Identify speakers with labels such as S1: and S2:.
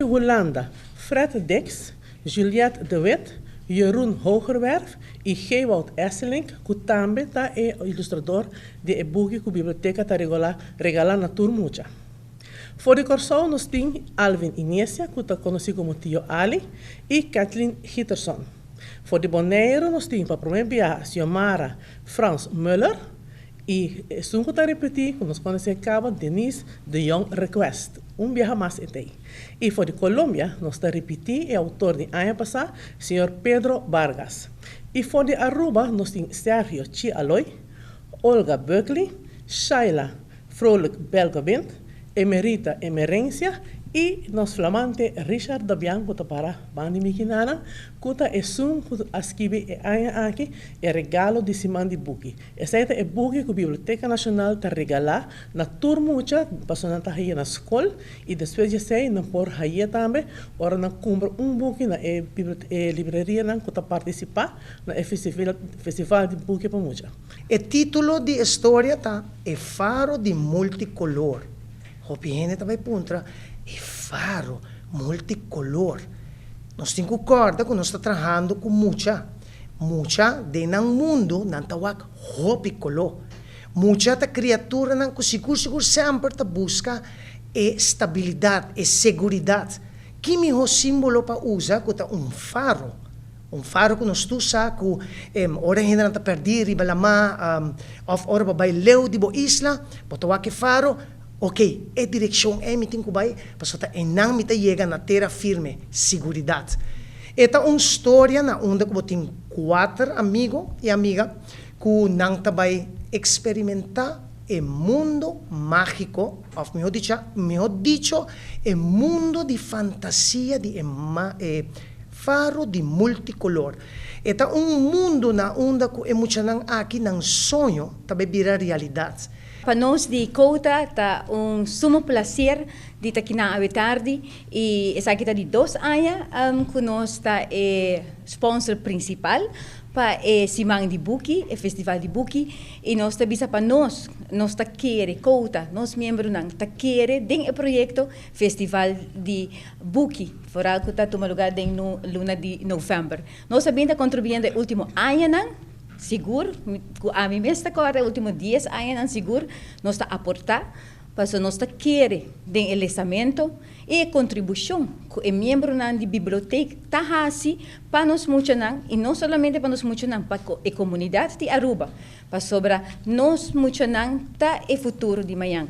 S1: Hulanda, Fred Dix, Juliette de Wit, Jeroen Hogerwerf i Gewout Esselink, ku tambe ta e ilustradó di e buki ku biblioteka ta regalá na tur mucha. For di Kòrsou nos tin Alvin Inesia, ku ta konosí komo Tio Ali, i Kathleen Gitterson. For di Boneiru nos tin pa promé biaha Xiomara Frans Muller i esun ku ta repetí, ku nos konosé kaba, Denise de Jong Request. Un biaha mas e t'ei. I for di Colombia nos ta repetí e outor di aña pasá, señor Pedro Vargas. I for di Aruba nos tin Sergio Chi Aloy, Olga Buckley, Shaila Vrolijk Belgawind, Emerita Emerencia i nos flamante Richard Dabian, ku ta para band'i mi akinan, ku ta esun ku a skibi e aña aki e regalo di Siman di Buki. Esei ta e buki ku Biblioteka Nashonal ta regalá na tur mucha pasobra nan ta haña na skol i despues di esei nan por haña tambe ora nan kumpra un buki na e librerianan ku ta partisipá na e festival di buki pa mucha.
S2: E título di e storia ta E Faro di Multikolor. Hopi hende ta bai puntra, E faro multikolor? Nos tin ku kòrda ku nos ta trahando ku mucha. Mucha den nan mundu nan ta wak hopi koló. Mucha ta kriaturanan ku sigur sigur semper ta buska e stabilidat, e seguridat. Ki mihó símbolo pa usa ku ta un faro? Un faro ku nos tur sa ku ora hendenan ta pèrdí riba lamá òf ora bo bai leu di bo isla, bo ta wak e faro, ok, e direkshon ei mi tin ku bai pasobra ta einan mi ta yega na tera firme, siguridat. E ta un storia na unda ku bo tin kuater amigo i amiga ku nan ta bai eksperimentá e mundo mágiko, òf mihó dicha, mihó dicho e mundo di fantasia di e e faro di multikolor. E ta un mundu na unda ku e muchanan aki nan soño ta bai bira realidat.
S3: Pa nos di Quota ta un sumo placer di ta kinan awe tardi y esaki ta di dos aña cu nos ta e sponsor principal pa e siman di buki, e festival di buki y nos ta bisa pa nos, nos ta kere, Quota, nos miembronan ta kere den e proyecto Festival di Buki, vooral cu ta tuma lugar den luna di november. Nos a bin ta contribuyendo e ultimo añanan, sigur, cu ami mes ta corda e ultimo 10 añanan sigur, nos ta aporta, pasobra nos ta kere den e lesamento y e contribucion cu e miembronan di biblioteek ta haci pa nos muchanan, y no solamente pa nos muchanan, pa e comunidad di Aruba, pasobra nos muchanan ta e futuro di mañan.